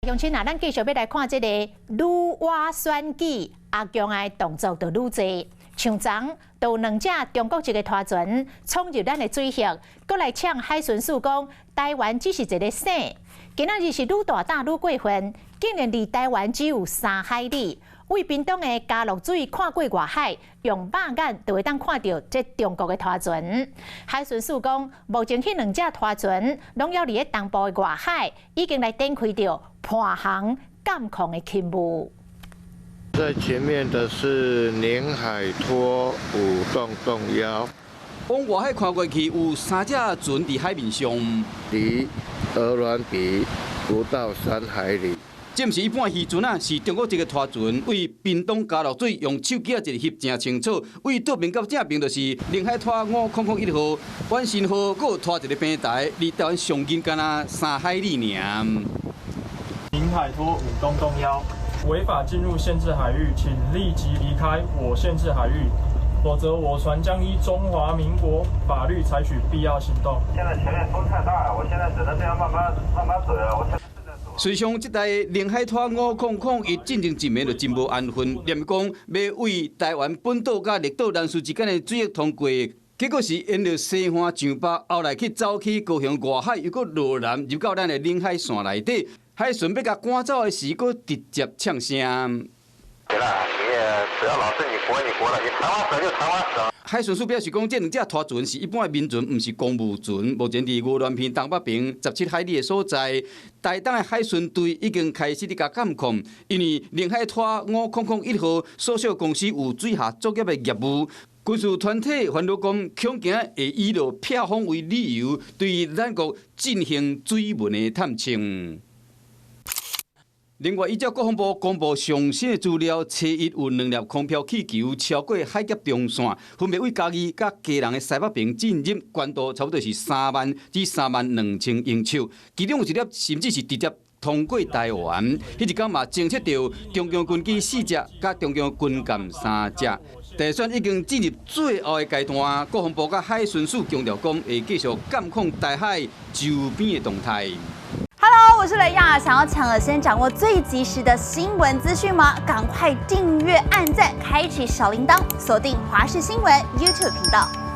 鄉親啊，咱繼續欲來看這個女媧選舉，阿強的動作就愈濟。像昨就有兩隻中國籍的拖船闖入咱的水域，閣來嗆海巡署講台灣只是一個省。今仔日是愈大膽愈過分，竟然離台灣只有3海里。對屏東的加樂水看過外海，用肉眼就會當看著這中國的拖船。海巡署講，目前彼兩隻拖船攏猶佇咧東部的外海，已經來展開著伴航監控的勤務。在前面的是寧海拖5001，往外海看過去，有三隻船佇海面上，離鵝鑾鼻不到3海里。這毋是一般漁船啊，是中國籍的拖船，對屏東加樂水用手機仔一翕誠清楚。對倒爿佮正爿就是寧海拖5001號，遠新號閣有拖一個平台，離台灣上近敢若3海里爾。寧海拖5001，違法進入限制海域，請立即離開我限制海域，否則我船將依中華民國法律採取必要行動。現在前面風太大，我現在只能這樣慢慢慢慢走。我現在。隨上這台寧海拖5001進前一暝就真無安分，連講欲對台灣本島佮綠島蘭嶼之間的水域通過，結果是沿著西岸上北，後來去走去高雄外海，又閣落南入到咱的領海線內底，海巡欲共趕走的時，閣直接嗆聲。對啦，你只要老是你國你國的，你台灣省就台灣省。海巡署表示講，這兩隻拖船是一般的民船，毋是公務船。目前佇鵝鑾鼻東北爿17海里的所在，台東的海巡隊已經開始佇共監控，因為寧海拖5001號所屬公司有水下作業的業務。軍事團體煩惱講，恐驚會以落避風為理由，對咱國進行水文的探測。另外，依照國防部公布上新的資料，初一有兩粒空飄氣球超過海峽中線，分別對嘉義佮基隆的西北爿進入，高度差不多是3萬至3萬2千英尺，其中有一粒甚至是直接通過台灣。彼一工嘛偵測著中共軍機四隻，佮中共軍艦三隻。大選已經進入最後的階段，國防部佮海巡署強調講，會繼續監控台海周邊的動態。 Hello，我是雷亞，想要搶先掌握最及時的新聞資訊嗎？趕快訂閱、按讚、開啟小鈴鐺，鎖定華視新聞 YouTube 頻道。